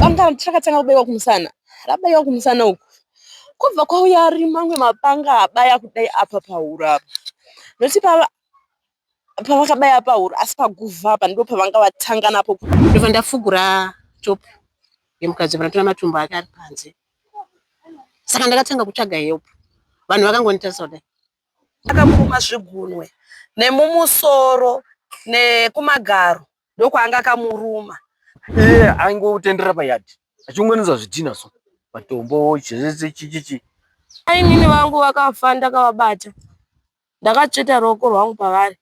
Banga rakatanga kubaiwa kumusana, rabaiwa kumusana uku kwobva kwauya mamwe mapanga abaya kudai apa pahuro apa. Nekuti pavakabaya pahuro asi paguvhu apa ndipo pavanga vatanga napo. Ndobva ndafugura top yemukadzi ndobva ndatora matumbu ake ari panze. Saka ndakatanga kutsvaga help. Vanhu vakangonditarisa kudai. Akamuruma zvigunwe nemumusoro nekumagaro ndokwaanga akamuruma. Iye aingotenderera payadhi achiunganidza zvidhina so matombo chese chichichi. Mainini vangu vakafa ndakavabata ndakatsveta ruoko rwangu pavari.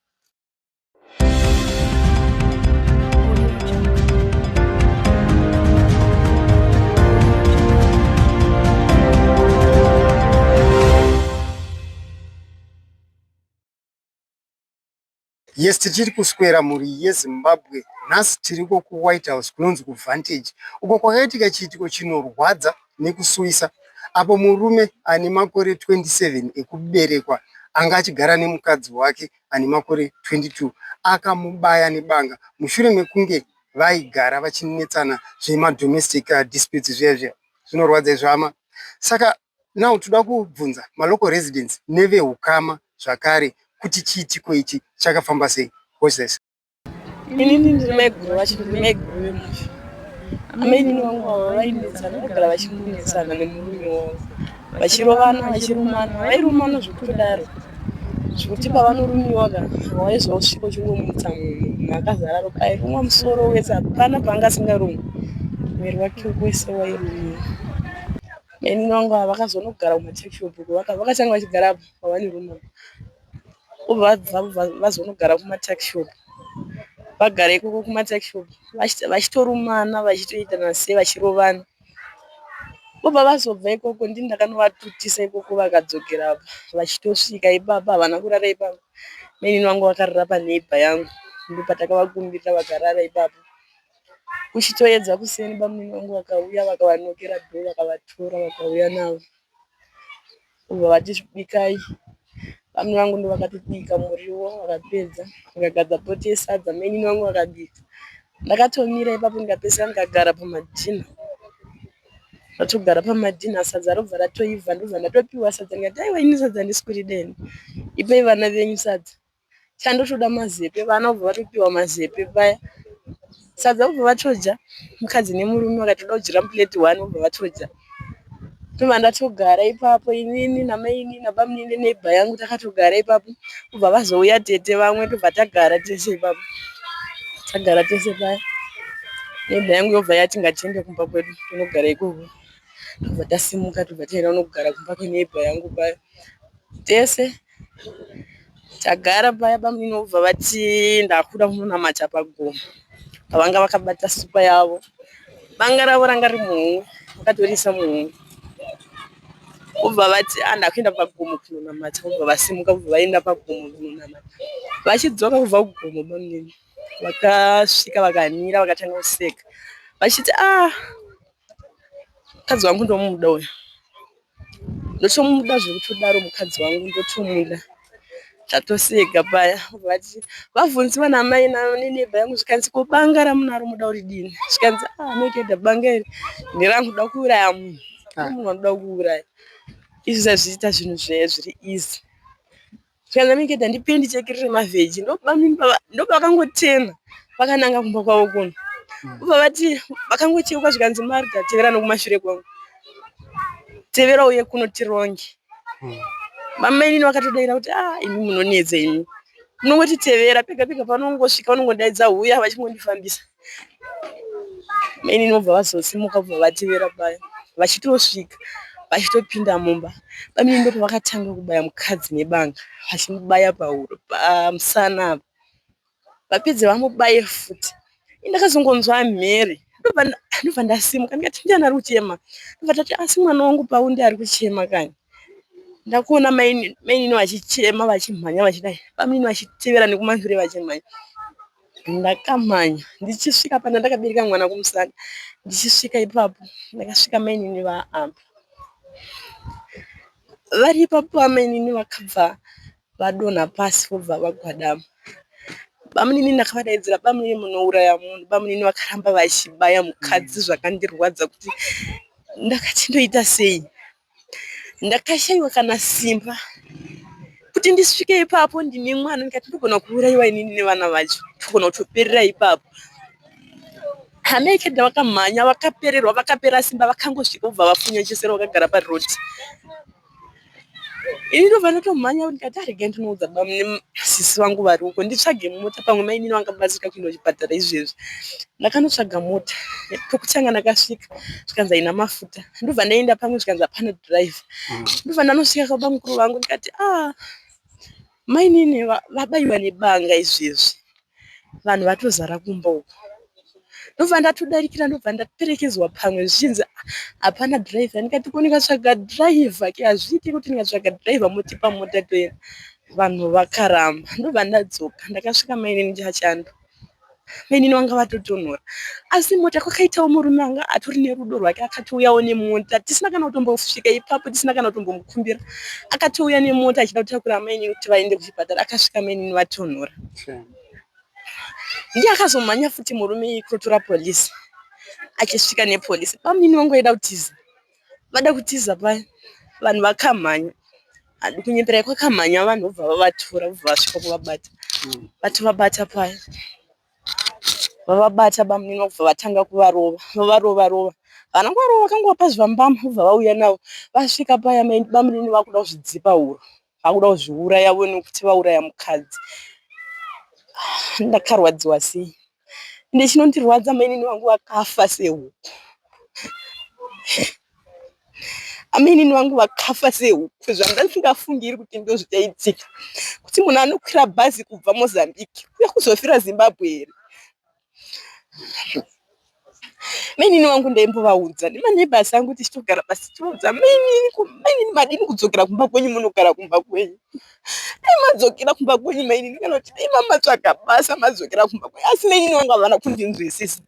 Yes, tichiri kuswera mhuri yeZimbabwe. Nhasi tiriko kuWhite House kunonzi kuVantage uko kwakaitika chiitiko chinorwadza nekusuwisa apo murume ane makore 27 ekuberekwa anga achigara nemukadzi wake ane makore 22 akamubaya nebanga mushure mekunge vaigara vachinetsana zvemadomestic disputes zviya zviya. Zvinorwadza izvo hama. Saka now toda kubvunza malocal residents nevehukama zvakare kuti chiitiko ichi chakafamba sei. Watch this. Inini ndiri maiguru vacho, ndiri maiguru vemufi. Amainini vangu ava vainetsana, vaigara vachingonetsana nemurume wavo. Vachirovana, vachirumana, vairumana zvekutodaro. Zvekuti pavanorumiwa ka, waizosvika uchingomutsa munhu, munhu akazara ropa. Airumwa musoro wese, hapana paanga asingarumwi. Muviri wake wese wairumiwa. Mainini vangu ava vakazonogara kumatakishopu uko, vakatanga vachigara pavaniruma. Vobva vazonogara kumatakishopu. Vagara ikoko kumatakishopu vachitorumana vachitoitana sei vachirovana. Vobva vazobva ikoko ndini ndakanovatutisa ikoko vakadzokera apa vachitosvika ipapa havana kurara ipapo. Mainini vangu vakarara paneighbour yangu ndopatakavakumbirira vakarara ipapo. Kuchitoedza kuseni bamunini vangu vakauya vakavanokera door vakavatora vakauya navo. Vobva vati bikai. Bamunini vangu ndovakatobika muriwo vakapedza vakagadza poto yesadza mainini vangu vakabika. Ndakatomira ipapo ndikapedzisira ndikagara pamadhinha. Ndatogara pamadhinha sadza robva ratoibva ndobva ndatopiwa sadza ndikati aiwa ini sadza handisi kurida ini. Ipai vana venyu sadza. Chandotoda mazepe vana vobva vatopiwa mazepe paya. Sadza vobva vatodya mukadzi nemurume vakatoda kudyira muplate one vobva vatodya. Ndobva ndatogara ipapo inini namainini nabamunini neneighbour yangu takatogara ipapo. Vobva vazouya tete vamwe tobva tagara tese ipapo. Tagara tese paya. Neighbour yangu yobva yati ngatiende kumba kwedu tonogara ikoko. Tobva tasimuka tobva taenda kunogara kumba kweneighbour yangu paya. Tese Tagara paya bamunini vobva vati ndakuda kunonamata pagomo pavanga vakabata supa yavo. Banga ravo ranga riri muhomwe vakatoriisa muhomwe. Vobva vati ah ndakuenda pagomo kunonamata vobva vasimuka vobva vaenda pagomo kunonamata. Vachidzoka kubva kugomo bamunini vakasvika vakamira vakatanga kuseka vachiti ah mukadzi wangu ndomuda uyu. Ndotomuda zvekutodaro mukadzi wangu ndotomuda. Tatoseka paya vati vabvunziwa namai neneighbour yangu zvikanzi ko banga ramunaro moda kuridini zvikanzi ah anoita banga iri nderangu ndoda kuuraya munhu munhu wandinoda kuuraya izvi zvazviita zvinhu zviri easy. Zvikanzi naMikeda ndipei ndichekerere mavheji ndopavakangotena vakananga kumba kwavo kuno. Vobva vati vakangocheuka zvikanzi Martha tevera nokumashure kwangu. Tevera uye kuno tironge. Bamainini vakatodaira kuti ah imi munonetsa imi. Munongoti tevera pega pega pavanongosvika vanongodaidza huya vachingondifambisa. Mainini vobva vazosimuka vobva vatevera paya vachitosvika vachitopinda mumba bamunini ndopavakatanga kubaya mukadzi nebanga vachimubaya pahuro pamusana apa vapedza vamubaye futi ini ndakazongonzwa mhere ndobva ndasimuka ndikati ndiani ari kuchema ndobva tati asi mwana wangu paunde ari kuchema kani ndakuona mainini vachichema vachimhanya vachidai bamunini vachitevera nekumashure vachimhanya Ndakamhanya ndichisvika pana ndakabereka mwana kumusana ndichisvika ipapo ndakasvika mainini vaapa vari ipapo amainini vakabva vadonha pasi vobva vagwadama. Bamunini ndakavadaidzira bamunini munouraya munhu bamunini vakaramba vachibaya mukadzi zvakandirwadza kuti ndakati ndoita sei. Ndakashaiwa kana simba kuti ndisvike ipapo ndine mwana ndikati ndogona kuuraiwa inini nevana vacho togona kutoperera ipapo. Hama yekedha vakamhanya vakapererwa vakapera simba vakangosvika kubva vafunya chisero vakagara paroad. Ini ndobva ndatomhanya ndikati ah regai ndinoudza sisi vangu vari uko nditsvage mota pamwe mainini vangabatsirika kuenda kuchipatara izvezvi. Ndakanotsvaga mota pekutanga ndakasvika zvikanzi haina mafuta ndobva ndaenda pamwe zvikanzi hapana driver. Ndobva ndanosvika kwabamukuru vangu ndikati ah mainini vabaiwa nebanga izvezvi. Vanhu vatozara kumba uku. Ndobva ndatodarikira ndobva ndaperekedzwa pamwe zvichinzi hapana driver ndikati ko ndikatsvaga driver ke hazviiti kuti ndikatsvaga driver motipa mota toenda. Vanhu vakaramba ndobva ndadzoka ndakasvika mainini chachando. Mainini vanga vatotonhora asi mota kwakaitawo murume anga atori nerudo rwake akatouyawo nemota tisina kana kutombosvika ipapo tisina kana kutombomukumbira akatouya nemota achida kutakura mainini kuti vaende kuchipatara akasvika mainini vatonhora. Ndiye akazomhanya futi murume iye kutotora police achisvika nepolice bamunini vangu vaida kutiza vada kutiza paya vanhu vakamhanya handi kunyeperai kwakamhanya vanhu vobva vavatora vobva vasvika kuvabata vatovabata paya vavabata bamunini vobva vatanga kuvarova vavarova rova havana kuvarova vakangovapa zvambama vobva vauya navo vasvika paya bamunini vakuda kuzvidzipa huro vakuda kuzviuraya vo nekuti vauraya mukadzi. Ndakarwadziwa sei ende chinondirwadza mainini vangu vakafa sehuku. Amainini vangu vakafa sehuku zvandandisingafungiri kuti ndozvichaitika kuti munhu anokwira bhazi kubva Mozambique kuuya kuzofira Zimbabwe here. Mainini vangu ndaimbovaudza nemaneighbours angu tichitogara pasi tichivaudza mainini mainini madini kudzokera kumba kwenyu munogara kumba kwenyu dai madzokera kumba kwenyu mainini kana kuti dai mamatsvaga basa madzokera kumba kwenyu asi mainini vangu havana kundinzwisisa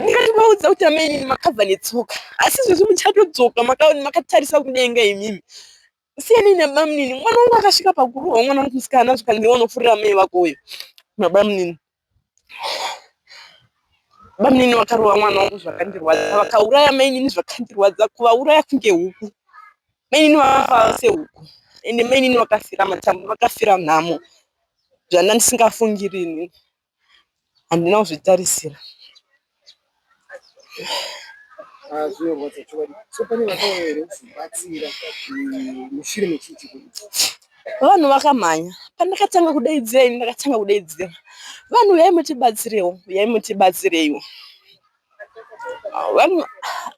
ndikatovaudza kuti amainini makabva netsoka asi izvezvi muchatodzoka makatarisa kudenga imimi siyanai nabamunini mwana wangu akasvika pakurohwa mwana wangu musikana zvikanzi unofurira mai vako uyo nabamunini Bamunini vakarova mwana wangu zvakandirwadza vakauraya mainini zvakandirwadza kuvauraya kunge huku. Mainini vakafa sehuku ende mainini vakafira matambo vakafira nhamo zvandandisingafungiri inini handina kuzvitarisira. Ah, zvinorwadza chokwadi. So pane vakauya here kuzobatsira mushure mechiitiko ichi? Vanhu vakamhanya. Pandakatanga kudaidzira ini ndakatanga kudaidzira. Vanhu uyai mutibatsirewo, uyai mutibatsireiwo. Vanhu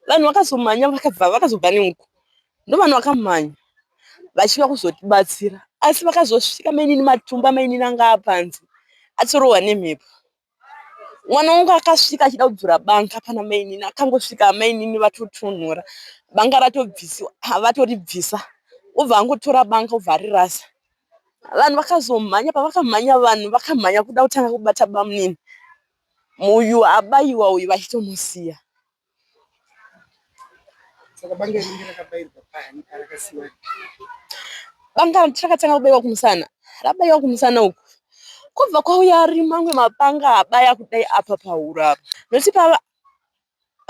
vanhu vakazomhanya vakabva vakazobva neuko. Ndovanhu vakamhanya vachiuya kuzotibatsira. Asi vakazosvika mainini matumba mainini anga apanze atorohwa nemhepo. Mwana wangu akasvika achida kudzura banga pana mainini akangosvika amainini vatotonhora banga ratobvisiwa vatoribvisa obva angotora banga obva arirasa. Vanhu vakazomhanya pavakamhanya vanhu vakamhanya kuda kutanga kubata bamunini uyu abaiwa uyu vachitomusiya. Saka banga rinenge rakabairwa pani parakasiwa? Banga rakatanga kubaiwa kumusana, rabaiwa kumusana uku kwobva kwauya ari mamwe mapanga abaya kudai apa pahuro apa nokuti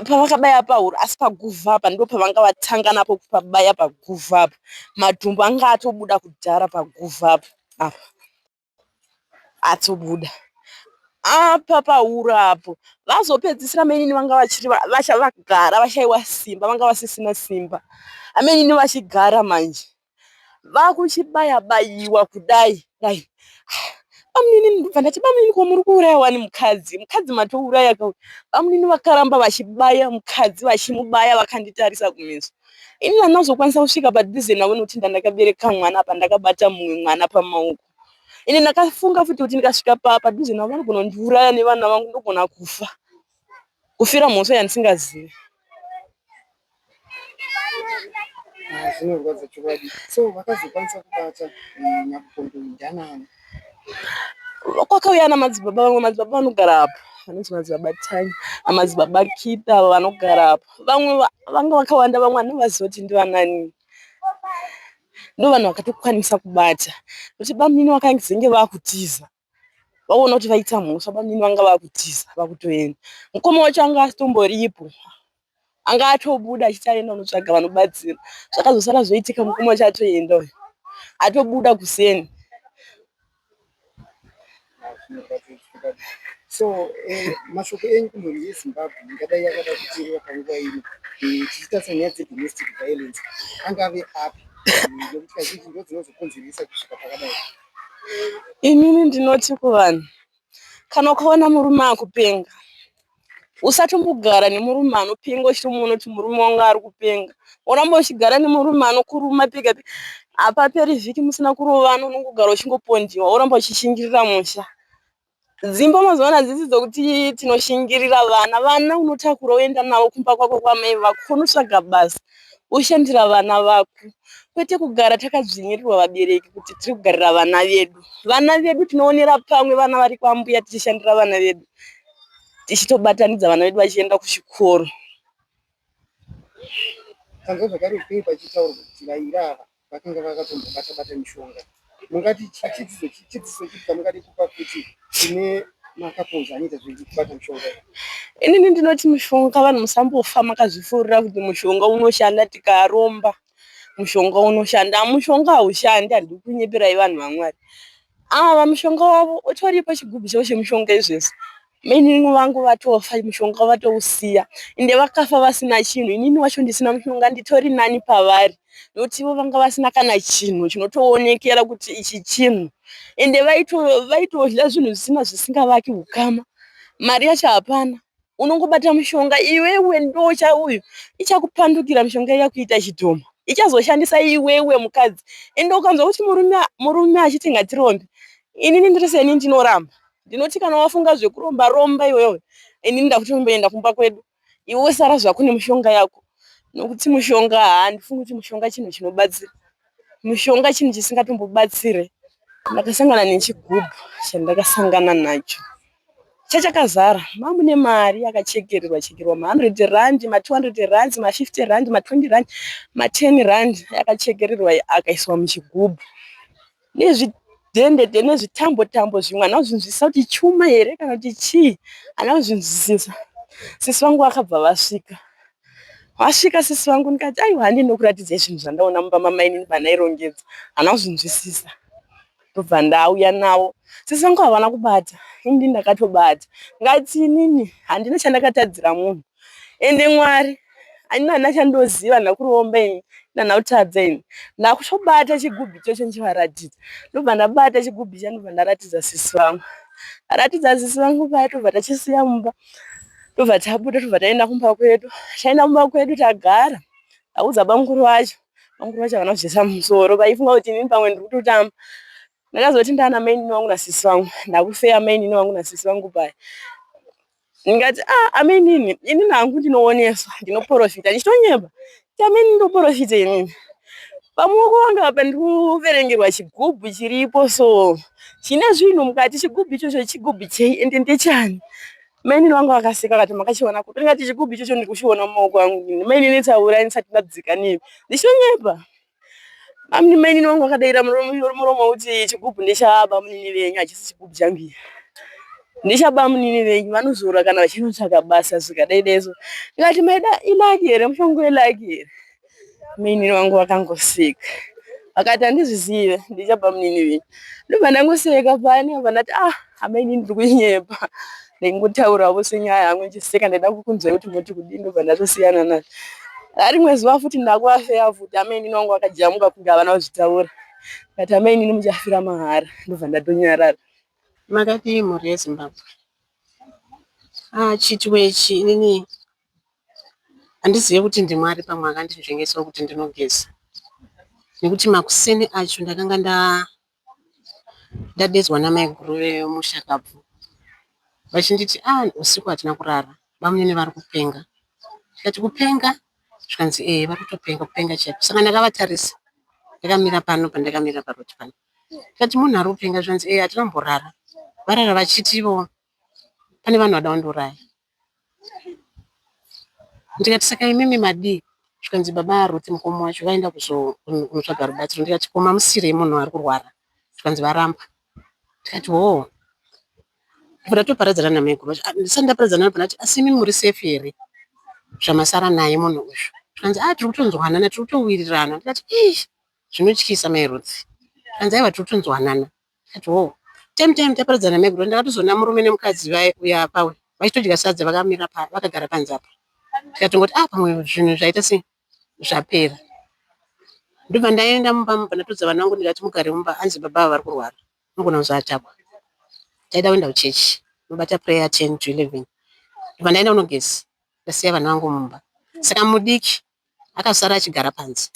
pavakabaya pahuro asi paguvhu apa ndipo pavanga vatanga napo kupabaya paguvhu apa matumbu anga atobuda kudhara paguvhu apa apa. atobuda apa pahuro apo vazopedzisira mainini vanga vachiri vagara vashaiwa simba vanga vasisina simba amainini vachigara manje vakuchibaya bayiwa kudai dai bamunini ndobva ndati bamunini ko muri kuuraya wani mukadzi mukadzi matouraya ka bamunini vakaramba vachibaya mukadzi vachimubaya vakanditarisa kumeso ini handina kuzokwanisa kusvika padhuze navo nekuti ndandakabereka mwana apa ndakabata mumwe mwana pamaoko Ende ndakafunga futi kuti ndikasvika padhuze navo vanogona kundiuraya nevana vangu ndogona kufa. Kufira mhosva yandisingazivi. Ah, zvinorwadza chokwadi. So vakazokwanisa kubata eh, nyakupondo uyu ndianani? Kwakauya ana madzibaba vamwe madzibaba vanogara apo vanonzi madzibaba Tanya namadzibaba Kita avo vanogara apo. Vamwe vanga vakawanda vamwe handivazivi kuti ndivanani. Ndovanhu vakatokwanisa kubata nekuti bamunini vakazenge vakutiza. Vaona kuti vaita mhosva bamunini vanga vakutiza vakutoenda. Mukoma wacho anga asitomboripo anga atobuda achiti aenda kunotsvaga vanobatsira. Zvakazosara zvoitika mukoma wacho atoenda uyu atobuda kuseni. So eh, mashoko enyu kumhuri yeZimbabwe ingadai yakada kuteerera panguva ino eh, tichitarisa nyaya dzedomestic violence angave api nekuti kazhinji ndo dzinozokonzeresa kusvika pakadai. Inini ndinoti kuvanhu kana ukaona murume akupenga usatombogara nemurume anopenga uchitomuona kuti murume wangu ari kupenga woramba uchigara nemurume anokuruma pega pega hapaperi vhiki musina kurovana unongogara uchingopondiwa woramba uchishingirira musha Dzimba mazuva ano hadzisi dzokuti tinoshingirira vana. Vana unotakura woenda navo kumba kwako kwamai vako unotsvaga basa woshandira vana vako kwete kugara takadzvinyirirwa vabereki kuti tiri kugarira vana vedu. Vana vedu tinoonera pamwe vana vari kwambuya tichishandira vana vedu tichitobatanidza vana vedu vachienda kuchikoro. Tanzwa zvakare upenyu pachitaurwa kuti vaira ava vakanga vakatombobata bata mishonga. Mungati chidzidzo chidzidzo chipi chamungade kupa kuti kune macouples anoita zvekubata mishonga iyi? Inini ndinoti mishonga vanhu musambofa makazvifurira kuti mushonga unoshanda tikaromba mushonga unoshanda. Mushonga haushandi handidi kunyeperai vanhu vaMwari. Ava mushonga wavo utoripo chigubhu chavo chemushonga izvezvi. Mainini vangu vatofa mushonga vatousiya ende vakafa vasina chinhu inini wacho ndisina mushonga nditori nani pavari nokuti ivo vanga vasina kana chinhu chinotoonekera kuti ichi chinhu ende vaitodya zvinhu zvisina zvisingavaki ukama mari yacho hapana unongobata mushonga iwewe ndocha uyu ichakupandukira mishonga iya kuita chidhoma ichazoshandisa iwewe mukadzi ende ukanzwa kuti murume murume achiti ngatirombe inini ndiri seni ndinoramba Ndinoti kana wafunga zvekuromba romba iwewe inini ndakutomboenda kumba kwedu iwe sara zvako nemishonga yako nokuti mushonga handifungi kuti mushonga chinhu chinobatsira mushonga chinhu chisingatombobatsire ndakasangana nechigubhu chandakasangana nacho chachakazara mamune mari yakachekererwa chekererwa ma100 rand ma200 rands ma50 rand ma20 rand ma10 rand yakachekererwa akaiswa muchigubhu nezvidhende nezvitambo tambo zvimwe handina kuzvinzwisisa kuti chuma here kana kuti chii handina kuzvinzwisisa. Sisi vangu vakabva vasvika. Vasvika sisi vangu ndikati aiwa handei ndokuratidzai zvinhu zvandaona mumba mamainini pandairongedza. Handina kuzvinzwisisa. Ndobva ndauya navo. Sisi vangu havana kubata ini ndini ndakatobata. Ndikati inini handina chandakatadzira munhu. Ende Mwari ini handina chandoziva handina kuromba ini handina kutadza ini. Ndakutobata chigubhu ichocho ndichivaratidza. Ndobva ndabata chigubhu chiya ndobva ndaratidza sisi vangu. Ndaratidza sisi vangu paya tobva tachisiya mumba. Tobva tabuda tobva taenda kumba kwedu. Taenda kumba kwedu tagara. Ndaudza bamukuru vacho. Bamukuru vacho havana kuzviisa mumusoro vaifunga kuti inini pamwe ndiri kutotamba. Ndakazoti ndana mainini vangu nasisi vangu. Ndakufeya mainini vangu nasisi vangu paya. Ndingati ah amainini inini hangu ndinooneswa ndinoporofita ndichitonyeba kuti amainini ndoporofita inini. Pamuoko wangu apa ndikuverengerwa chigubhu chiripo so chine zvinhu mukati chigubhu ichocho chigubhu chei ende ndechani. Mainini vangu vakaseka vakati makachiona kupi ndikati chigubhu ichocho ndikuchiona mumaoko angu mainini taurai ndisati ndadzika nemi ndichitonyepa. Bamnini mainini vangu vakadaira muromo kuti chigubhu ndechabamunini venyu hachisi chigubhu changu ichi. Ndechabamunini venyu vanozorora kana vachinotsvaka basa zvikadai dai so. Ndikati maida ilaki here mushonga welaki here? Mainini vangu vakangoseka. Vakati handizvizive ndechabamunini venyu. Ndobva ndangoseka paya ndobva ndati ah amainini ndiri kunyepa. Ndaingotaurawo senyaya yangu ndichiseka ndaida kukunzwai kuti moti kudii ndobva ndatosiyana nazvo. Rimwe zuva futi ndakuvafeya futi amainini vangu vakajamuka kunge havana kuzvitaura. Ndikati amainini muchafira mahara ndobva ndatonyarara. Makadii mhuri yeZimbabwe? Ah, chiitiko ichi inini handizive kuti ndiMwari pamwe akandinzvengesawo kuti ndinogeza nekuti makuseni acho ndakanga nda Ndadedzwa namaiguru vemushakabvu vachinditi ah usiku hatina kurara bamunini vari kupenga. Ndikati kupenga? Zvikanzi eh vari kutopenga kupenga chaiko. Saka ndakavatarisa ndakamira pano pandakamira paroad pano. Ndikati munhu ari kupenga zvikanzi eh hatina kumborara. Varara vachiti ivo pane vanhu vada kundiuraya. Ndikati saka imimi madii? Zvikanzi baba Ruth mukoma wacho vaenda kuzotsvaga rubatsiro. Ndikati ko mamusirei munhu ari kurwara? Zvikanzi varamba. Ndikati hoo. Ndobva ndatoparadzana namaiguru vacho. Ndisati ndaparadzana navo ndati asi imi muri safe here zvamasara naye munhu uyu? Zvikanzi ah tiri kutonzwanana tiri kutowirirana. Ndikati ii zvinotyisa mai Ruth. Zvikanzi aiwa tiri kutonzwanana. Ndikati hoo. Time time taparadzana namaiguru ndakatozoona murume nemukadzi vaye uya apa uyu vachitodya sadza vakamira pa vakagara panze apa. Ndikatongoti ah pamwe zvinhu zvaita sei zvapera. Ndobva ndaenda mumba mubva ndatoudza vana vangu ndikati mugare mumba hanzi baba ava vari kurwara. Unogona kuzoatakwa. Taida kuenda kuchechi nobata prayer 10 to 11. Ndobva ndaenda kunogeza ndasiya vana vangu mumba. Saka mudiki akasara achigara panze.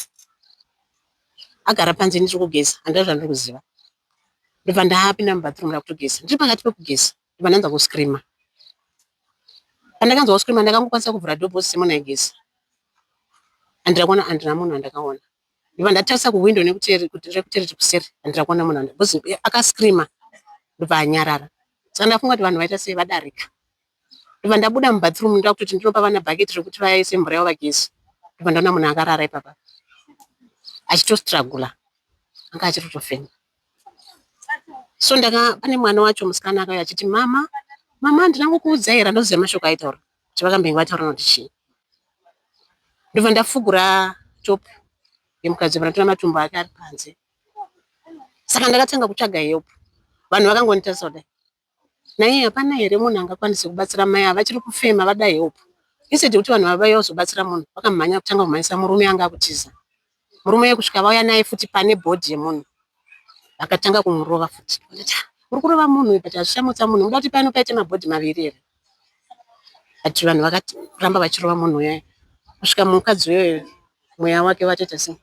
Agara panze ini ndiri kugeza handina zvandiri kuziva. Ndobva ndapinda mubathroom ndakutogeza. Ndiri pakati pekugeza ndobva ndanzwa kuscreama. Pandakanzwa kuscreama ndakangokwanisa kuvhura door because semunhu aigeza. Handina kuona handina munhu wandakaona. Ndobva ndatarisa kuhwindo rekutereti kuseri handina kuona munhu because akascreama ndobva anyarara. Saka ndafunga kuti vanhu vaita sei vadarika. Ndobva ndabuda mubathroom ndoda kutoti ndinopa vana bhaketi rekuti vaise mvura yavo vageze. Ndobva ndaona munhu akarara ipapa achitostrugula anga achiri kutofema. So ndaka pane mwana wacho musikana akauya achiti mama mama handina kukuudzai here handoziva mashoko aitaura kuti vakambenge vataura kuti chii. Ndobva ndafugura top yemukadzi ndobva ndatora matumbu ake ari panze. Saka ndakatanga kutsvaga help. Vanhu vakangonditarisa kudai. Naiye hapana here munhu angakwanise kubatsira mai ava vachiri kufema vada help. Instead yekuti vanhu ava vauye kuzobatsira munhu vakamhanya kutanga kumhanyisa murume anga akutiza. Murume uye kusvika vauya naye futi pane bhodhi yemunhu. Vakatanga kumurova futi. Ndati uri kurova munhu but hazvichamutsa munhu. Muda kuti pano paite mabhodhi maviri here? But vanhu vakaramba vachirova munhu uya kusvika mukadzi uyoyo mweya wake watoita sei.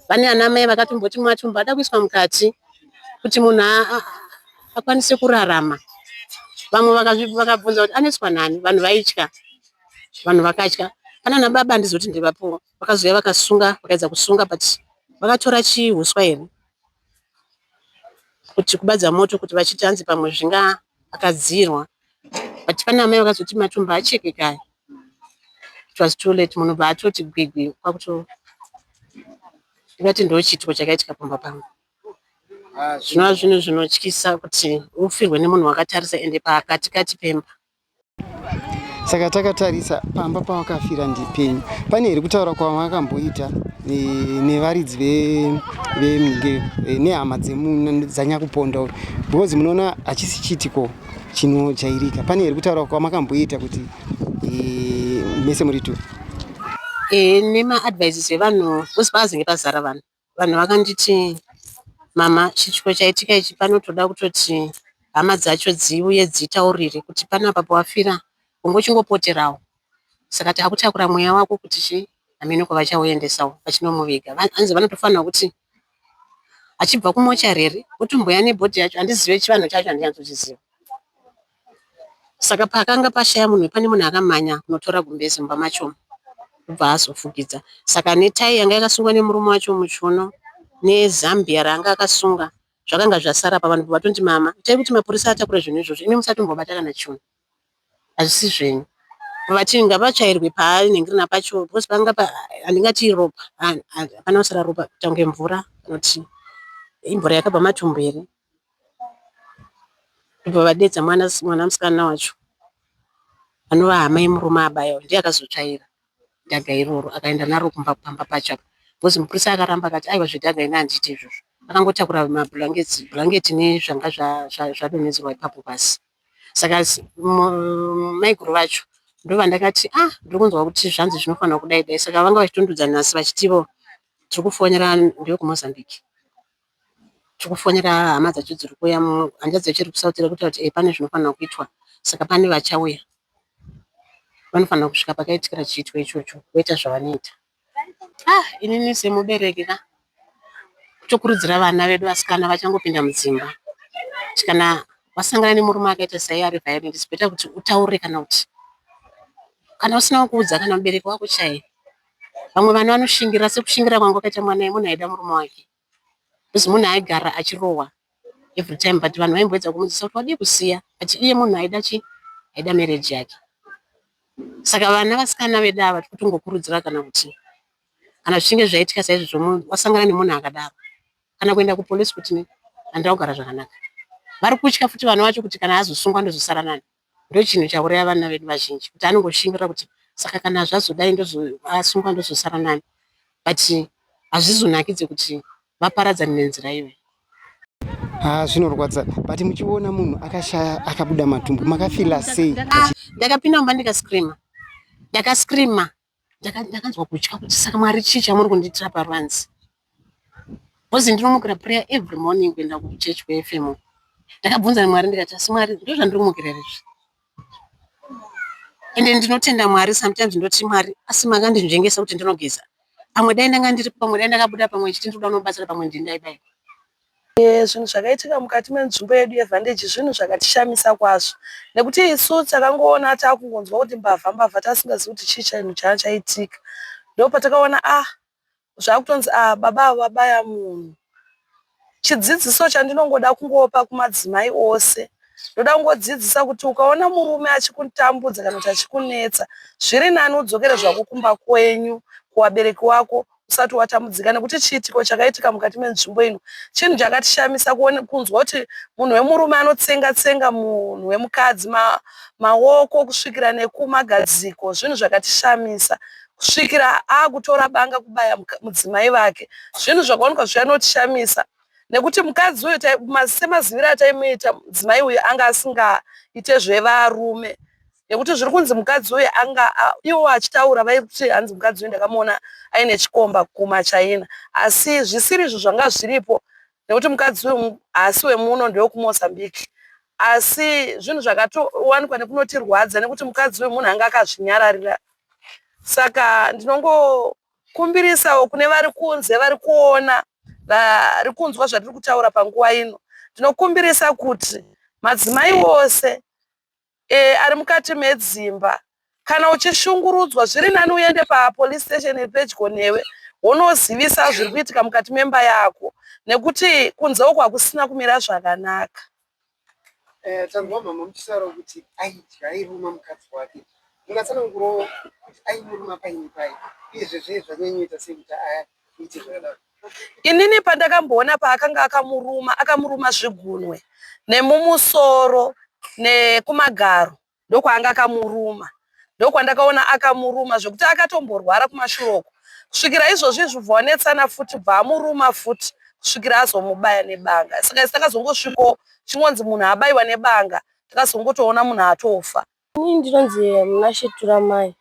Vane ana mai vakatomboti matumbu ada kuiswa mukati kuti munhu akwanise kurarama. Vamwe vakabvunza kuti anoiswa nani, vanhu vaitya, vanhu vakatya. Pana ana baba handizivi kuti ndevapiwo, vakazouya vakasunga, vakaedza kusunga but vakatora chihuswa here kuti kubadza moto kuti vachiti hanzi pamwe zvinga akadzirwa but pane amai vakazoti matumbu achekeka aya. It was too late munhu bva atoti gwigwi kwakuto ndingati ndochiitiko chakaitika pamba pangu. Zvinova zvinhu zvinotyisa kuti ufirwe nemunhu wakatarisa ende pakati kati pemba. Saka takatarisa pamba pawakafira ndipenyu. Pane here kutaura kwamakamboita nevaridzi vemhinge nehama dzanyakuponda uyu? Because munoona hachisi chiitiko chinojairika. Pane here kutaura kwamakamboita kuti mese muri two? Nemaadvices evanhu because pakazenge pazara vanhu. Vanhu vakanditi mama chiitiko chaitika ichi panotoda kutoti hama dzacho dziuye dzitaurire kuti panapa pawafira unge uchingopoterawo. Saka takutakura mweya wako kuti chii hameno kwavachauendesawo vachinomuviga. Hanzi vanotofanirwa kuti achibva kumochari here otombouya nebhodhi yacho handizive chivanhu chacho handinyatsochiziva. Saka pakanga pashaya munhu pane munhu akamhanya kunotora gumbeze mumba macho ndobva azofukidza. Saka netai yanga yakasungwa nemurume wacho muchiuno nezambia raanga akasunga zvakanga zvasara apa vanhu vatonzi mama itai kuti mapurisa atakure zvinhu izvozvo imi musatombobata kana chinhu hazvisi zvenyu. Vati ngavatsvairwe paanenge pacho because panga handingati ropa hapana kusara ropa kuita kunge mvura kana kuti imvura yakabva matumbu here. Ndobva vadeedza mwana musikana wacho anova hama yemurume abaya uyu ndiye akazotsvaira dhaga iroro akaenda naro kumba pamba pacho apa because mupurisa akaramba akati aiwa zvedhaga ini handiiti izvozvo. Akangotakura mabhurangeti bhurangeti nezvanga zvadonhedzerwa ipapo pasi. Saka maiguru vacho ndovandakati ah ndiri kunzwa kuti zvanzi zvinofanirwa kudai dai saka vanga vachitondiudza nhasi vachitivo tiri kufonera ndevekuMozambique. Tiri kufonera hama dzacho dziri kuuya hanzvadzi yacho iri kuSouth iri kutaura kuti eh pane zvinofanirwa kuitwa saka pane vachauya vanofanira kusvika pakaitikira chiitiko ichocho voita zvavanoita. Ah inini semubereki ka kutokurudzira vana vedu vasikana vachangopinda mudzimba kuti kana wasangana nemurume akaita saiye ari violent it's better kuti utaure kana kuti kana usina kukuudza kana mubereki wako chaiye. Vamwe vana vanoshingira sekushingira kwanga kwakaita mwana munhu aida murume wake. Because munhu aigara achirohwa every time but vanhu vaimboedza kumudzidzisa kuti wadii kusiya but iye munhu aida chii aida marriage yake. Saka vana vasikana vedu ava tiri kutongokurudzira kana kuti kana zvichinge zvaitika saizvozvo wasangana nemunhu akadaro kana kuenda kupolice kuti handina kugara zvakanaka. Vari kutya futi vana vacho kuti kana azosungwa ndozosara nani. Ndochinhu chauraya vana vedu vazhinji kuti anongoshingirira kuti saka kana zvazodai asungwa ndozosara nani. But hazvizonakidze kuti vaparadzane nenzira iyoyo. Haa zvinorwadza but muchiona munhu akashaya akabuda matumbu makafila sei? Ndakapinda mumba ndikascreama. Ndakascreama. Ndakanzwa kutya kuti saka Mwari chii chamuri kundiitira paruvanze. Because ndinomukira prayer every morning kuenda kuchurch kweFM. Ndakabvunza Mwari ndikati asi Mwari ndozvandiri kumukira here izvi? Ende ndinotenda Mwari sometimes ndoti Mwari asi makandinzvengesa kuti ndinogeza. Pamwe dai ndanga ndiripo pamwe dai ndakabuda pamwe chiti ndinoda kunobatsira pamwe ndini ndaidai. Zvinhu zvakaitika mukati menzvimbo yedu yeVhandeji zvinhu zvakatishamisa kwazvo nekuti isu takangoona takungonzwa kuti mbavha mbavha tasingazivi kuti chii chinhu changa chaitika. Ndopatakaona ah zvakutonzi ah baba ava vabaya munhu. Chidzidziso chandinongoda kungopa kumadzimai ose ndoda kungodzidzisa kuti ukaona murume achikutambudza kana kuti achikunetsa zviri nani udzokere zvako kumba kwenyu kuvabereki wako usati watambudzika nekuti chiitiko chakaitika mukati menzvimbo ino chinhu chakatishamisa kunzwa kuti munhu wemurume anotsenga tsenga munhu wemukadzi maoko kusvikira nekumagadziko zvinhu zvakatishamisa kusvikira akutora banga kubaya mudzimai vake zvinhu zvakaonekwa zvichanotishamisa nekuti mukadzi uyu semaziviro ataimuita mudzimai uyu anga asingaite zvevarume nekuti zviri kunzi mukadzi uyu anga ivo achitaura vaiti hanzi mukadzi uyu ndakamuona aine chikomba kumachaina asi zvisiri izvo zvanga zviripo nekuti mukadzi uyu haasi wemuno ndewekumozambique asi zvinhu zvakatowanikwa nekunotirwadza nekuti mukadzi uyu munhu anga akazvinyararira saka ndinongokumbirisawo kune vari kunze vari kuona vari kunzwa zvatiri kutaura panguva ino ndinokumbirisa kuti madzimai ose e, ari mukati medzimba kana uchishungurudzwa zviri nani uende papolice station iri pedyo newe wonozivisa zviri kuitika mukati memba yako nekuti kunze uku hakusina kumira zvakanaka. Eh, tanzwa mama muchitaura kuti aidya airuma mukadzi wake mungatsanangurawo kuti aimuruma paini pai uyezve zvee zvanyanyoita sei kuti aite zvakadaro Inini pandakamboona paakanga akamuruma, akamuruma zvigunwe nemumusoro nekumagaro ndokwaanga akamuruma. Ndokwandakaona akamuruma zvekuti akatomborwara kumashure uko kusvikira izvozvi izvi bva wanetsana futi bva amuruma futi kusvikira azomubaya nebanga. Saka isu takazongosviko chingonzi munhu abaiwa nebanga takazongotoona munhu atofa. Ini ndinonzi Munashe Turamai.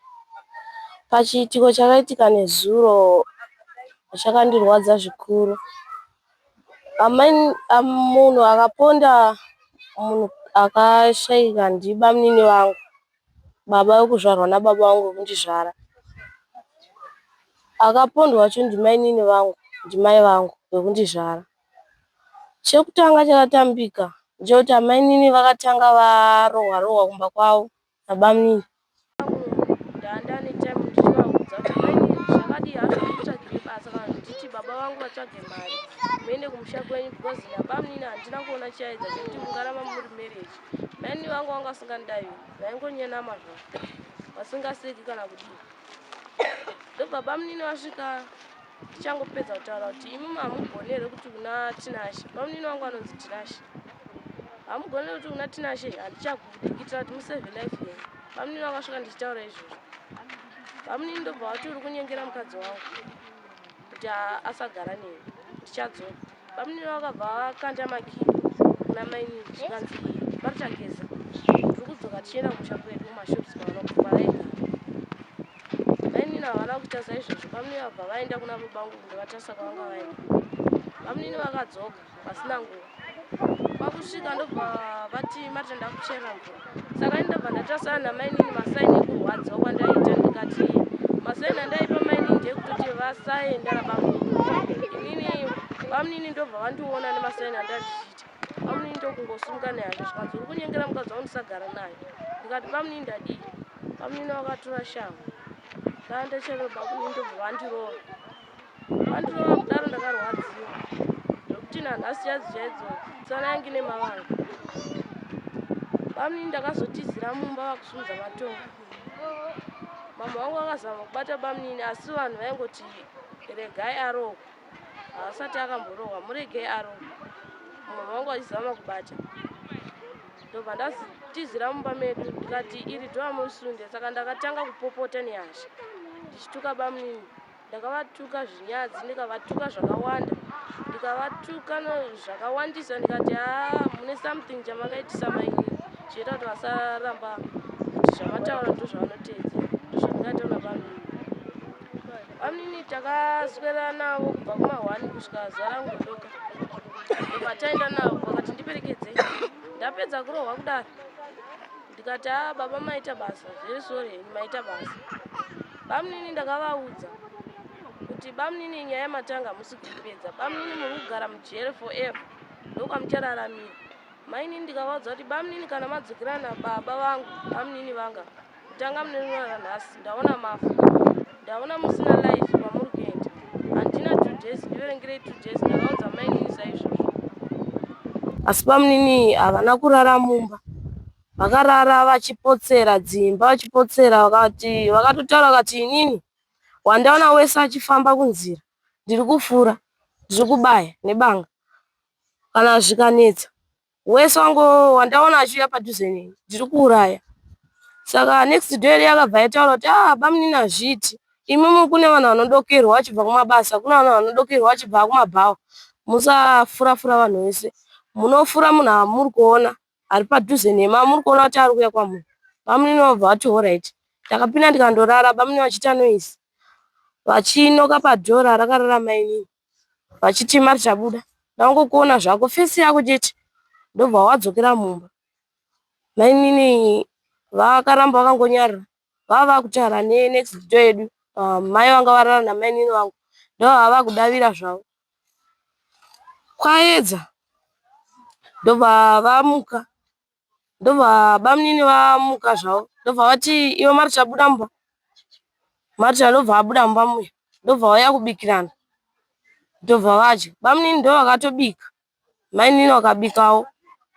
Pachiitiko chakaitika nezuro chakandirwadza zvikuru. Amai munhu akaponda munhu akashaika ndibamunini vangu, baba vekuzvarwa nababa vangu vekundizvara. Akapondwa wacho ndimainini vangu, ndimai vangu vekundizvara. Chekutanga chakatambika ndechekuti amainini vakatanga varohwa rohwa kumba kwavo nabamunini. Ndandane time ndichivaudza kuti mainini zvakadii hazvo nditsvagire basa kana ndichiti baba vangu vatsvage mari muende kumusha kwenyu because nabamunini handina kuona chiaedza chekuti mungaramba muri marriage. Mainini vangu vanga vasingandidavi vaingonyenama zvavo vasingaseki kana kudii. Ndobva bamunini vasvika Tichangopedza kutaura kuti imimi hamugoni here kuti kuna Tinashe, bamunini wangu anonzi Tinashe, hamugoni here kuti kuna Tinashe handichakude kuitira kuti musave life yenyu. Bamunini vakasvika ndichitaura izvozvo, bamunini ndobva vati uri kunyengera mukadzi wangu kuti asagara neni, ndichadzoka. Bamunini vakabva vakanda makii kuna mainini zvikanzi marichageza tiri kudzoka tichienda kumusha kwedu kumashops kwavaigara. Mainini havana kuita saizvozvo, bamunini vabva vaenda kuna baba vangu kundovatarisa kwavanga vaenda. Bamunini vakadzoka pasina nguva, kwakusvika ndobva vati Marita ndakucherera mvura. Saka ini ndobva ndatasana namainini masaini ekurwadziwa kwandaiita, ndikati masaini andaipa mainini ndekutoti vasaenda nabamunini. Inini bamunini ndobva vandiona nemasaini andandichiita. Bamunini ndokungosimuka nehasha zvikanzi uri kunyengera mukadzi wangu ndisagara naye. Ndikati bamunini ndadii? Bamunini vakatora shamhu ndanga ndachero bamunini ndobva vandirova. Vandirova kudaro ndakarwadziwa zvekuti nanhasi chaidzo chaidzo tsana yangu ine mavanga. Bamunini ndakazotizira mumba vakusimudza matombo. Mama vangu vakazama kubata bamunini asi vanhu vaingoti regai arohwe. Haasati akamborohwa muregei arohwe. Mama vangu vachizama kubata. Ndobva ndatizira mumba medu ndikati iri door hamusunde saka ndakatanga kupopota nehasha ndichituka bamunini. Ndakavatuka zvinyadzi ndikavatuka zvakawanda ndikavatuka zvakawandisa ndikati haa mune something chamakaitisa mainini zvinoita kuti vasaramba kuti zvamataura ndozvavanoteedzera ndozvandingataura bamunini. Bamunini takaswera navo kubva kumahwani kusvika zuva rangu rodoka ndobva taenda navo vakati ndiperekedzei ndapedza kurohwa kudaro ndikati haa baba maita basa very sorry henyu maita basa. Bamunini ndakavaudza kuti bamunini nyaya yamatanga hamusi kuipedza bamunini muri kugara mujere forever ndokwamuchararamira. Mainini ndikavaudza kuti bamunini kana madzokerana nababa vangu bamunini vanga kutanga mune rino ranhasi ndaona mafa ndaona musina life kwamuri kuenda handina 2 days ndiverengerei 2 days ndakaudza mainini saizvozvo. Asi bamunini havana kurara mumba vakarara vachipotsera dzimba vachipotsera vakati vakatotaura vakati inini wandaona wese achifamba kunzira ndiri kufura ndiri kubaya nebanga kana zvikanetsa wese wangu wandaona achiuya padhuze neni ndiri kuuraya. Saka next day yakabva yataura kuti ah bamunini hazviiti imimi kune vanhu vanodokerwa vachibva kumabasa kune vanhu vanodokerwa vachibva kumabhawa musafura-fura vanhu vese munofura munhu amuri kuona ari padhuze nemi amuri kuona kuti ari kuuya kwamuri. Bamunini vabva vati horaiti. Ndakapinda ndikandorara bamunini vachiita noise vachinoka padhora rakarara mainini vachiti Marita buda ndangokuona zvako face yako chete ndobva wadzokera mumba. Mainini vakaramba vakangonyarara vava vakutaura nenext door yedu mai vanga varara namainini vangu ndovava kudavira zvavo. Kwaedza ndobva vamuka ndobva bamunini vamuka zvavo ndobva vati iwe Marita buda mumba. Marita ndobva abuda mumba muya ndobva vauya kubikirana ndobva vadya. Bamunini ndovakatobika mainini vakabikawo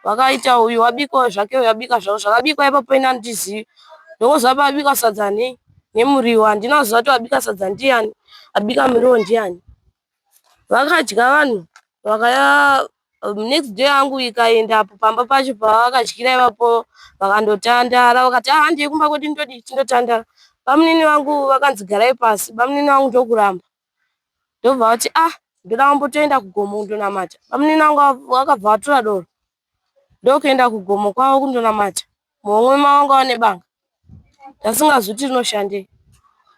vakaita uyu wabikawo zvake uyu wabika zvavo zvakabikwa ipapo ini handizivi ndongoziva pabikwa sadza nei nemuriwo handina kuziva kuti wabika sadza ndiani abika muriwo ndiani. Vakadya vanhu vakaya next day yangu ikaenda apo pamba pacho pavakadyira ipapo vakandotandara vakati ah handei kumba kwedu ndodii tindotandara. Bamunini vangu vakanzi garai pasi bamunini vangu ndokuramba ndobva vati ah ndoda kumbotoenda kugomo kundonamata. Bamunini vangu vakabva vatora doro ndokuenda kugomo kwavo kundonamata muhomwe mavo vanga vane banga ndasingazivi kuti rinoshandei.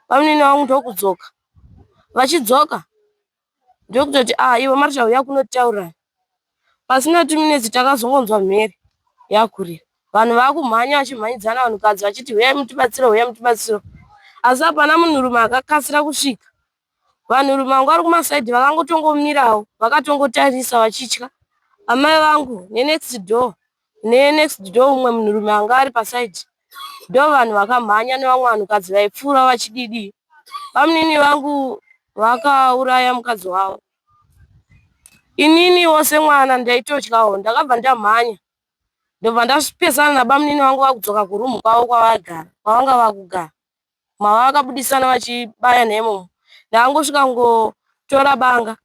Bamunini vangu ndokudzoka vachidzoka ndokutoti ah iwe Marita huya kuno titaurirane. Pasina 2 minutes takazongonzwa mhere yakurira vanhu vakumhanya vachimhanyidzana vanhukadzi vachiti huyai mutibatsire huyai mutibatsire asi hapana munhurume akakasira kusvika. Vanhurume vanga vari kumasaidhi vakangotongomirawo vakatongotarisa vachitya. Amai vangu nenext door nenext door umwe munhurume anga ari pasaidhi ndovanhu vakamhanya nevamwe vanhukadzi vaipfuura vachididi. Bamunini vangu vakauraya mukadzi wavo. Ininiwo semwana ndaitotyawo ndakabva ndamhanya ndobva ndapesana nabamunini vangu vakudzoka kurumu kwavo kwavaigara kwavanga vakugara mavakabudisana vachibaya neimomo. Ndakangosvika kungotora banga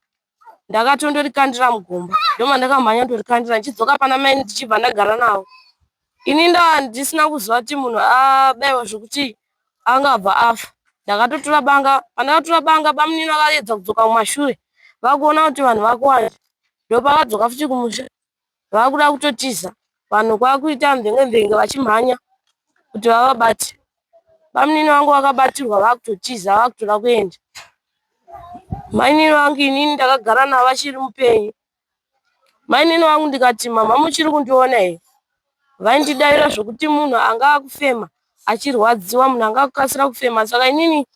ndakatondorikandira mugomba ndomandakamhanya ndorikandira ndichidzoka pana mai ndichibva ndagara navo. Ini ndaa ndisina kuziva kuti munhu abaiwa zvekuti angabva afa. Ndakatotora banga pandakatora banga bamunini vakaedza kudzoka kumashure vakuona kuti vanhu vakuwanda ndopavadzoka futi kumusha vakuda kutotiza vanhu kwakuita mvenge mvenge vachimhanya kuti vavabate. Bamunini vangu vakabatirwa vakutotiza vakutoda kuenda. Mainini vangu inini ndakagara navo vachiri mupenyu. Mainini vangu ndikati mama muchiri kundiona here? Vaindidaira zvokuti munhu anga akufema achirwadziwa munhu anga akukasira kufema saka inini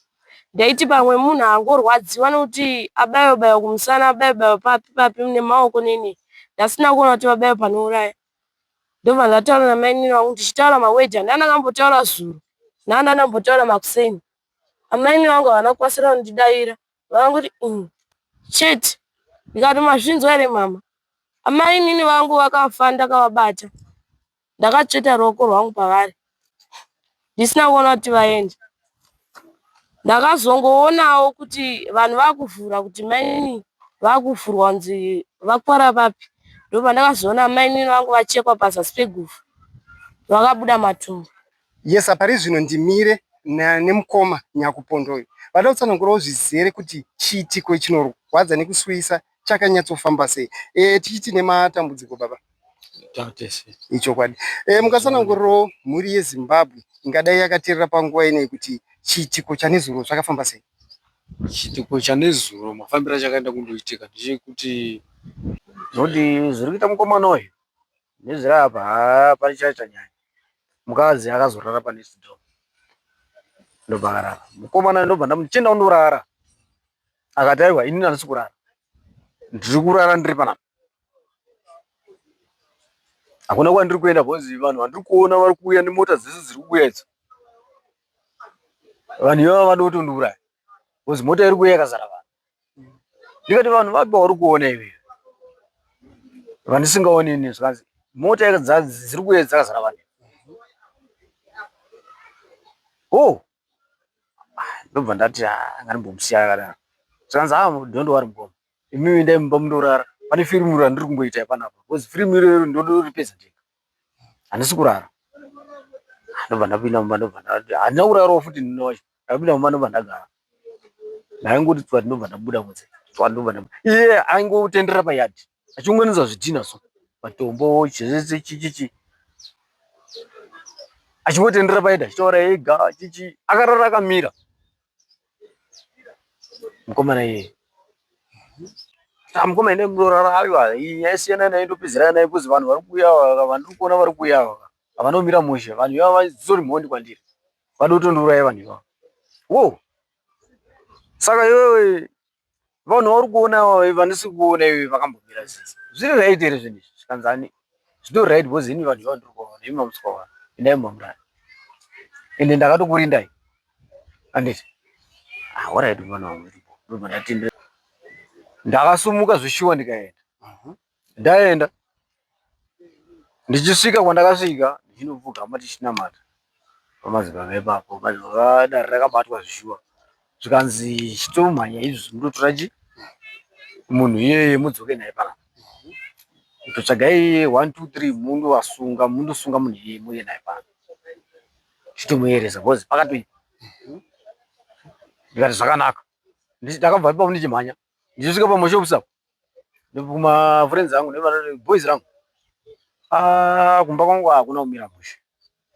ndaiti pamwe munhu angorwadziwa nekuti abaiwa baiwa kumusana abaiwa baiwa papi papi nemaoko neni ndasina kuona kuti vabaiwa panouraya. Ndobva ndataura namainini vangu ndichitaura mawedhi andanga ndakambotaura zuro neandanga ndambotaura makuseni. Amainini vangu havana kukasira kundidaira vakangoti chete ndikati mazvinzwa here mama. Amainini vangu vakafa ndakavabata ndakatsveta ruoko rwangu pavari ndisina kuona kuti vaenda. Ndakazongoonawo kuti vanhu vakuvhura kuti mainini vakuvhurwa kunzi vakwara papi ndopandakazoona mainini vangu vachekwa pazasi peguvhu. Vakabuda matumbu. Yes, pari zvino ndimire nemukoma Nyakuponda uyu. Vada kutsanangurawo zvizere kuti chiitiko chinorwadza nekusuwisa chakanyatsofamba sei. E, tichiti nematambudziko baba. Tatese. Ichokwadi. E, mukatsanangurirawo mhuri yeZimbabwe ingadai yakateerera panguva ineyi kuti chiitiko chanezuro zvakafamba sei. Chiitiko chanezuro mafambiro achakaenda kundoitika ndechekuti nokuti zviri kuita mukomana uyu nezviri apa haa pane chaita nyaya. Mukadzi akazorara panext door ndobva akarara. Mukomana ndobva ndamuti chienda undorara. Akati aiwa inini handisi kurara. Ndiri kurara ndiri panapa. Hakuna kwandiri kuenda because vanhu vandiri kuona vari kuuya nemota dzese dziri kuuya idzo. Vanhu ivava vanoda kutondiuraya because mota iri kuuya yakazara vanhu. Ndikati vanhu vapi vauri kuona iwewe vandisingaoni ini zvikanzi mota dziri kuuya dzakazara vanhu. Oh, ndobva ndati ah, ngandimbomusiya akadaro. Zvikanzi ah, don't worry mukoma. Imimi endai mumba mundorara. Pane firimu randiri kumboita panapa because firimu iroro ndodoripedza ndega. Handisi kurara. Ndobva ndapinda mumba ndobva handina kurarawo futi nini wacho. Ndapinda mumba ndobva ndagara. Ndaingoti tswati ndobva ndabuda kunze. Tswati ndobva ndabuda. Iye aingotenderera payard achiunganidza zvidhina so matombo chese chichichi achingotenderera payard achitaura ega chichi akarara akamira. Mukomana iyeye. Ah, mukoma ine murara aiwa iyi nyaya siyana nayo ndopedzerana nayo because vanhu vari kuuya ava vandiri kuona vari kuuya ava havanomira mushe vanhu ivava dzitori mhondi kwandiri vada kutondiuraya vanhu ivava wo saka iwewe vanhu vari kuona vandisi kuona iwe vakambomira sei zviri right here zvinhu izvi zvikanzi ani zvitori right because ini vanhu ivava ndiri kuvaona imi mamusi kuvaona endai mumba ende ndakatokurindai anditi ah alright mwana wangu ndobva ndatendera ndakasumuka zvishuwa ndikaenda ndaenda ndichisvika kwandakasvika ndichinopfugama tichinamata pamadzibaba ipapo madzibaba dare rakabatwa zvishuwa zvikanzi chitomhanya izvi mutotora chi munhu iyeye mudzoke naye panapa totsvagai 1 2 3 mundovasunga mundosunga munhu iyeye muuye naye pano chitomueresa because pakatoipa ndikati zvakanaka ndakabva ipapo ndichimhanya ndichisvika pamashops apo kumafriends angu neboys rangu ah, kumba kwangu hakuna kumira mushe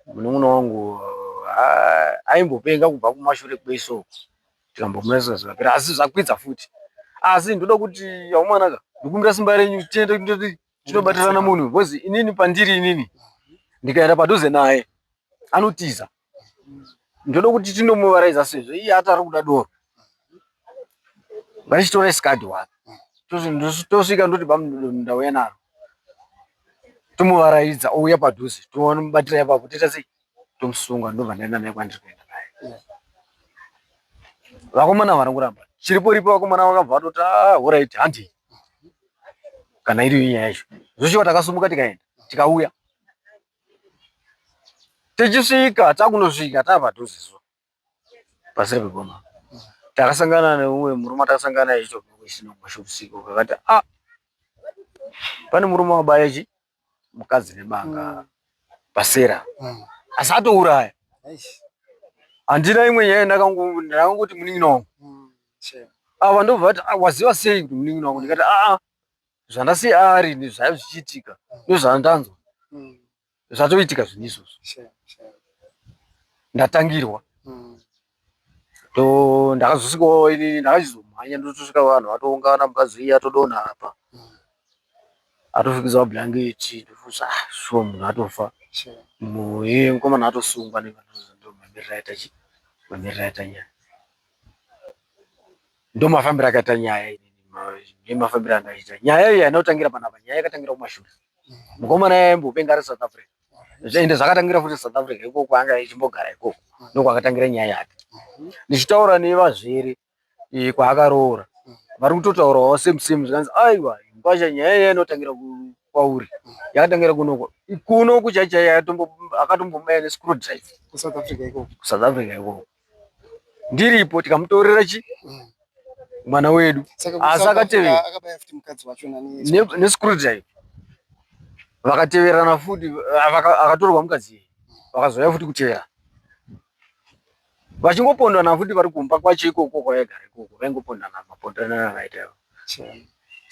munun'una wangu ah, aimbopenga kubva kumashure kwese uko tikambomurasa zvikapera asi zvakwidza futi asi ndoda kuti aumwanaka ndikumbira simba renyu tiende tindoti tinobatirana munhu because inini pandiri inini ndikaenda padhuze naye anotiza ndoda kuti tindomuvaraidza sezvo iye ati ari kuda doro ngachitora sikadhi wake tosvika ndoti ndauya naro tomuvaraidza ouya padhuze tomubatira ipapo toita sei tomusunga ndobva ndaenda naye kwandiri kuenda naye vakomana vari kuramba chiripo ripo vakomana vakabva vatoti ah, horaiti handei kana iriyo nyaya yacho zvosvika takasumuka tikaenda tikauya tichisvika takunosvika tava padhuze so paseri pegoma takasangana neumwe murume atakasangana naye achitobva kuisina kumashops kakati a ah, pane murume wabaya chi mukadzi nebanga pasera asi atouraya handina imwe nyaya ndakangoti munin'ina wangu ava ndobva vati ah, waziva sei kuti munin'ina wangu ndikati aa zvandasiya ari zvaiva zvichiitika ndozvandanzwa zvatoitika zvinhu izvozvo ndatangirwa to ndakazosvikawo inini ndakachizomhanya ndotosvika vanhu vatoungana mukadzi iye atodonha apa atofukidzwa bhurangeti ndofunga ah shuwa munhu atofa iye mukomana atosungwa nemamiriro aita chi mamiriro aita nyaya ndomafambiro akaita nyaya inini nemafambiro andaita nyaya iyi haina kutangira panapa nyaya yakatangira kumashure mukomana yaimbopenga ari South Africa ende zvakatangira futi South Africa ikoko anga achimbogara ikoko ndokwakatangira nyaya yake ndichitaura nevazvere eh, kwaakaroora vari kutotaurawo same same zvikanzi aiwa kwasha nyaya iya inotangira kwauri yakatangira kunoko kunoku chaichai akatombomaya nescrew drive kuSouth Africa ikoko kuSouth Africa ikoko ndiripo tikamutorera chi mwana wedu Saka asi kuSouth Africa akatevera akabaya futi mukadzi wacho nani nescrew drive. Vakateverana futi akatorwa mukadzi iyeye vakazouya futi kuteverana vachingopondana futi vari kumba kwacho ikoko kwavaigara ikoko vaingopondana mapondanano avaita ivo.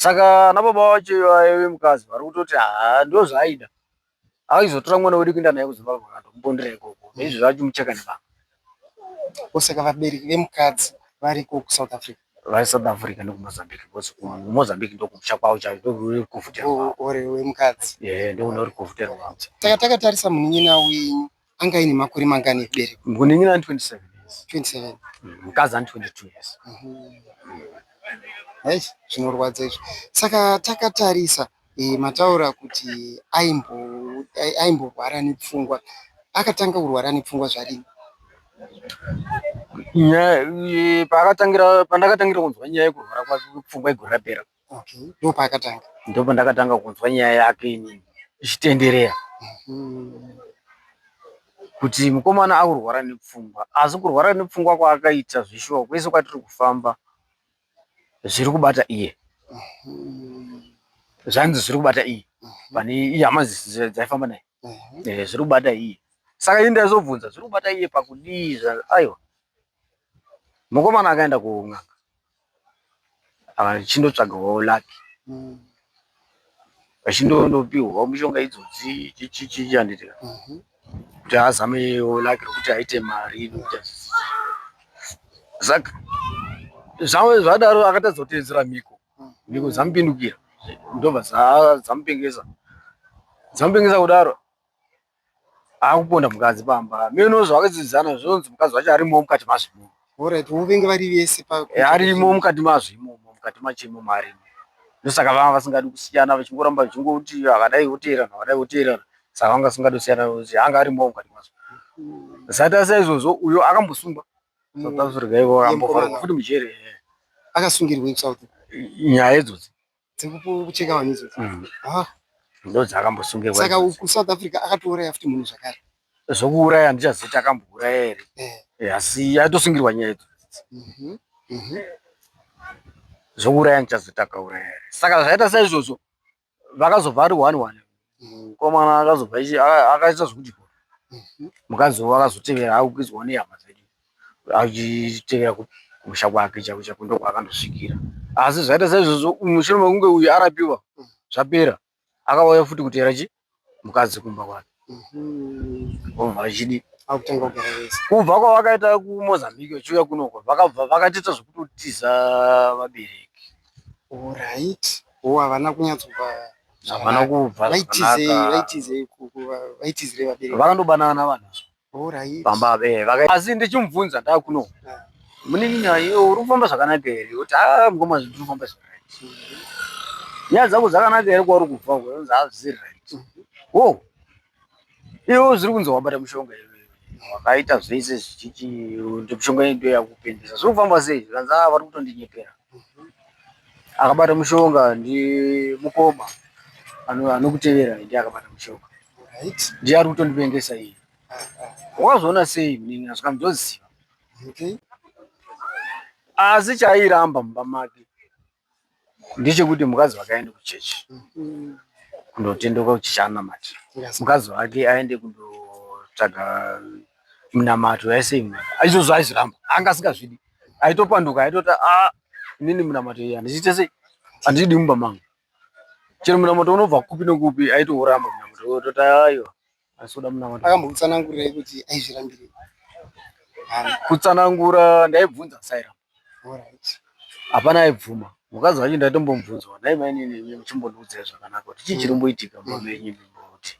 Saka ana baba vacho ivavo vemukadzi vari kutoti haa ndozvaaida aizotora mwana wedu kuenda naye kuZimbabwe akandomupondera ikoko neizvozvo achimucheka nebanga. Saka vabereki vemukadzi variko kuSouth Africa? Vari South Africa nekuMozambique because kuMozambique ndokumusha kwavo chaiko ndokunori kuvhutero kwavo. Ore wemukadzi. Ehe ndokunori kuvhutero kwavo. Saka takatarisa munin'ina wenyu anga aine makore mangani ekuberekwa? Munin'ina ane 27 years. 27. Mukadzi ane 22 years. Eish zvinorwadza izvi. Saka takatarisa e, mataura kuti aimborwara nepfungwa. Akatanga kurwara nepfungwa zvarini? Nyaya e, paakatangira pandakatangira kunzwa nyaya yekurwara kwake kwepfungwa igore rapera. Okay, ndopaakatanga. Ndopandakatanga kunzwa nyaya yake inini ichitenderera. Kuti mukomana akurwara nepfungwa asi kurwara nepfungwa kwaakaita zveshuwa kwese kwatiri kufamba zviri kubata iye zvanzi zviri kubata iye pane iye hama dzaifamba naye eh, zviri kubata iye saka ini ndaizobvunza zviri kubata iye pakudii aiwa mukomana akaenda kun'anga achindotsvagawo lucky vachindonopihwa mishonga idzodzi chichichi handiti ka kuti azamewo lucky rekuti aite mari nekuti saka zvadaro akatadza kuteedzera mhiko mhiko dzamupindukira ndobva dzamupengesa dzamupengesa kudaro akuponda mukadzi pamba meno zvavakadzidzana zvinonzi mukadzi wacho arimo mukati mazvo imomo. Alright, vovenge vari vese pa eh, arimo mukati mazvo imomo mukati macho imomo arimo ndosaka vanga vasingadi kusiyana vachingoramba vachingoti akadai voteerana vakadai voteerana saka vanga vasingadi kusiyana kuti anga arimo mukati mazvo zvaita saizvozvo uyo akambosungwa South Africa ivo akambofarwa futi mujeri eh. Akasungirwei kuSouth? Nyaya idzodzi dzekucheka vanhu idzodzo mm. ah. ndo dzaakambosungirwa saka kusouth africa akatouraya futi munhu zvakare zvokuuraya handichazivi kuti akambouraya here eh. Eh, asi aitosungirwa nyaya idzo mhm, mhm. zvokuuraya handichazivi kuti akauraya here saka zvaita saizvozvo vakazobva ari one one mukomana akazobva akaita zvekuti mukadzi uwo akazotevera akukwidzwa nehama dzedu achitevera kumusha kwake chako chako ndokwakandosvikira asi zvaita saizvozvo mushure mekunge uyu arapiwa zvapera akauya futi kuteera chi mukadzi kumba kwake obva achidi kubva kwavakaita kumozambique vachiuya kunoko vakabva vakatoita zvekutotiza vabereki Alright. Oh, havana kunyatsobva havana kubva vaitizei vaitizei vaitizirei vabereki vakandobanana vanhu Alright. pamba eh, vaka asi ndichimubvunza ndakuno ah. munin'ina iwe uri kufamba zvakanaka here kuti a mukoma ndiri kufamba zvakanaka nyaya dzako dzakanaka here kwauri kubva uko unzi hazvisiri right mhm. wo Iwe zviri kunzi wabata mushonga iwe wakaita zvese zvichichi mishonga iyi ndiyo yakupengesa zviri kufamba sei zvikanzi aa vari kutondinyepera akabata mushonga ndimukoma anokutevera ndiye akabata mushonga ndiye ari kutondipengesa iye wakazviona sei munin'ina zvikanzi ndoziva asi chaairamba mumba make ndechekuti mukadzi wake aende kuchechi kundotendeuka kuchechi anamate mukadzi wake aende kundotsvaga munamato yaisei munamato izvozvo aizviramba anga asingazvidi aitopanduka aitoti a ah, inini munamato iyi handichiite sei handidi mumba mangu chero munamato unobva kupi nekupi aitouramba munamato ototi aiwa asi kuda munamato akambokutsanangurirai kuti aizvirambirei kutsanangura ndaibvunza sairamba Hapana aibvuma. Mukadzi wacho ndaitombomubvunzawo nhai mainini imi muchimbondiudzai zvakanaka kuti chii chiri kumboitika mumba menyu imi kuti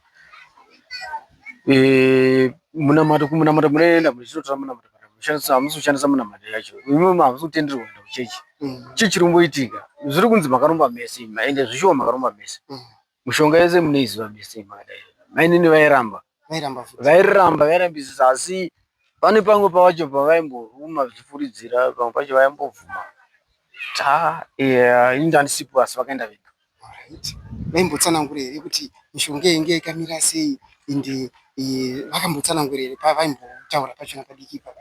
eh, munamato kumunamato munoenda muchitotora munamato kana mushandisa hamusi kushandisa munamato yacho imi hamusi kutenderwa kuenda kuchechi chii chiri kumboitika zviri kunzi makaromba mese imi ende zvishuwa makaromba mese Mushonga yese munoiziva mese makadai. Mainini vairamba. Vairamba futi. Vairamba vairambisisa asi pane pamwe pacho pavaimboruma vachifuridzira pamwe pacho vaimbobvuma. Ta eh ini ndandisipo asi vakaenda vega. Alright. Vaimbotsanangura here kuti mishonga iyi inge yakamira sei ende eh, vakambotsanangura here pavaimbotaura pachona padiki ipapo?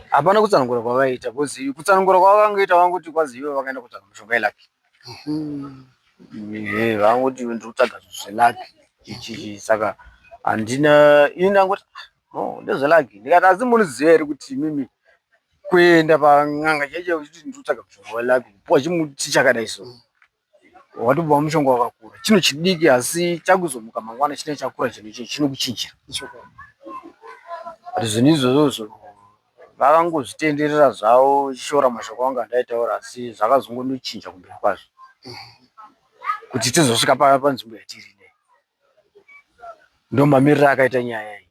Hapana kutsanangura kwavaiita because kutsanangura kwavakangoita vangoti kwazi ivo vakaenda kutsvaga mishonga yelucky. Ehe vangoti ndiri kutsvaga zvinhu zvelucky chichi saka handina ini ndangoti ah, no ndezvelucky ndikati asi munoziva here kuti imimi kuenda pan'anga chaicho uchiti ndiri kutsvaga mushonga welucky kupuwa chimuti chakadai so watopuwa mushonga wakakura chinhu chidiki asi chakuzomuka mangwana chinenge chakura chinhu ichi chinokuchinjira but zvinhu izvozvozvo Vakangozvitenderera zvavo vachishora mashoko angu andaitaura asi zvakazongondochinja kumberi kwazvo kuti tizosvika panzvimbo yatiri inei. Ndomamiriro akaita nyaya iyi.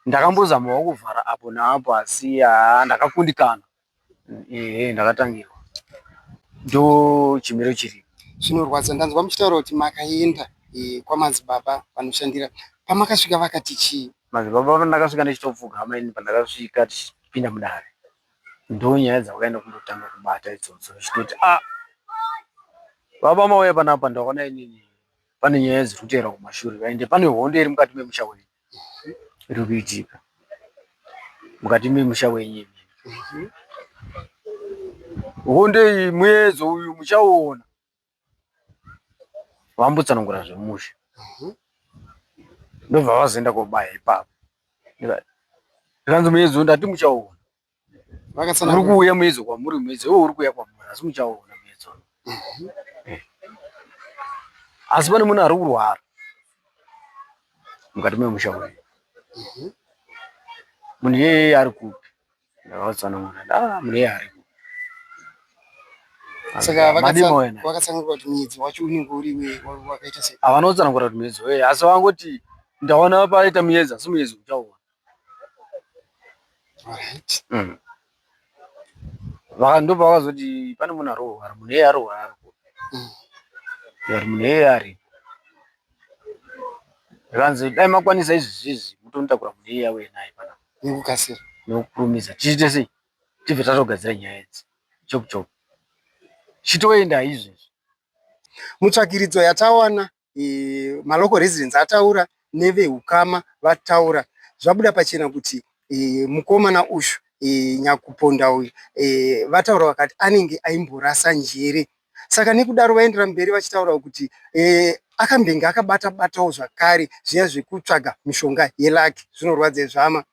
Ndakambozamawo kuvhara apo neapo asi haa ndakakundikana. Ehe ndakatangirwa. Ndochimiro chiripo. Zvinorwadza ndanzwa muchitaura kuti makaenda eh, kwamadzibaba vanoshandira pamakasvika vakati chii? Madzibaba pandakasvika ndichitopfugama ini pandakasvika tichipinda mudare ndonyaya dzavakaenda kundotanga kubata idzodzo vachitoti a ah, baba mauya panapa ndaona inini pane nyaya dziri kuteera kumashure ende pane hondo iri mukati memusha wenyu iri kuitika mukati memusha wenyu imimi hondo iyi muedzo uyu muchauona vambotsanangura zvemusha ndobva vazoenda kobaya ipapo ndikanzi muedzo ndati muchauona uri kuuya muedzo kwamuri muedzo iwe uri kuuya kwamuri asi muchauona muedzo eh. Asi pane munhu ari kurwara mukati memusha uyu munhu iyeye ari kupi Ndakatsanangura ah mune ari. Saka vakatsanangura kuti muedzi wacho unenge uri wakaita sei? Havana kutsanangura kuti muedzi wei asi vangoti ndaona paita muedzi asi muedzi uchauona. Alright. Mm. Ndopavakazoti pane munhu ari kurwara munhu iyeye ari kurwara ari kupi? Ndikati munhu iyeye aripo. Zvikanzi dai makwanisa izvi zvizvi mutonotakura munhu iyeye auye naye panapa. Nekukasira. Nekukurumidza tiite sei tibve tatogadzira nyaya idzi chop chop. Chitoenda izvezvi. Mutsvakiridzo yatawana e, malocal residents ataura nevehukama vataura zvabuda pachena kuti e, mukomana uyu e, nyakuponda uyu e, vataura vakati anenge aimborasa njere Saka nekudaro vaendera mberi vachitaura kuti e, akambenge akabata batawo zvakare zviya zvekutsvaga mishonga yelucky zvinorwadza izvi hama.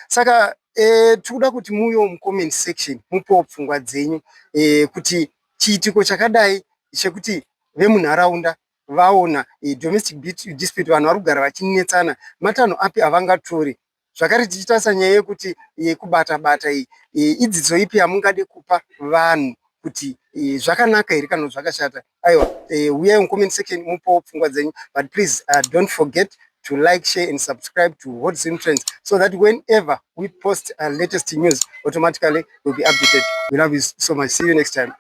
Saka e, tikuda kuti muuyewo mucomment section mupewo pfungwa dzenyu e, kuti chiitiko chakadai chekuti vemunharaunda vaona e, domestic dispute vanhu vari kugara vachinetsana matanho api avangatore Zvakare tichitarisa nyaya yekuti yekubata bata iyi, idzidzo ipi yamungade kupa vanhu kuti zvakanaka here kana zvakashata? Aiwa, huyai mucomment section mupewo pfungwa dzenyu but please don't forget to like, share and subscribe to Hot Zim Trends so that whenever we post latest news automatically will be updated. We love you so much. See you next time.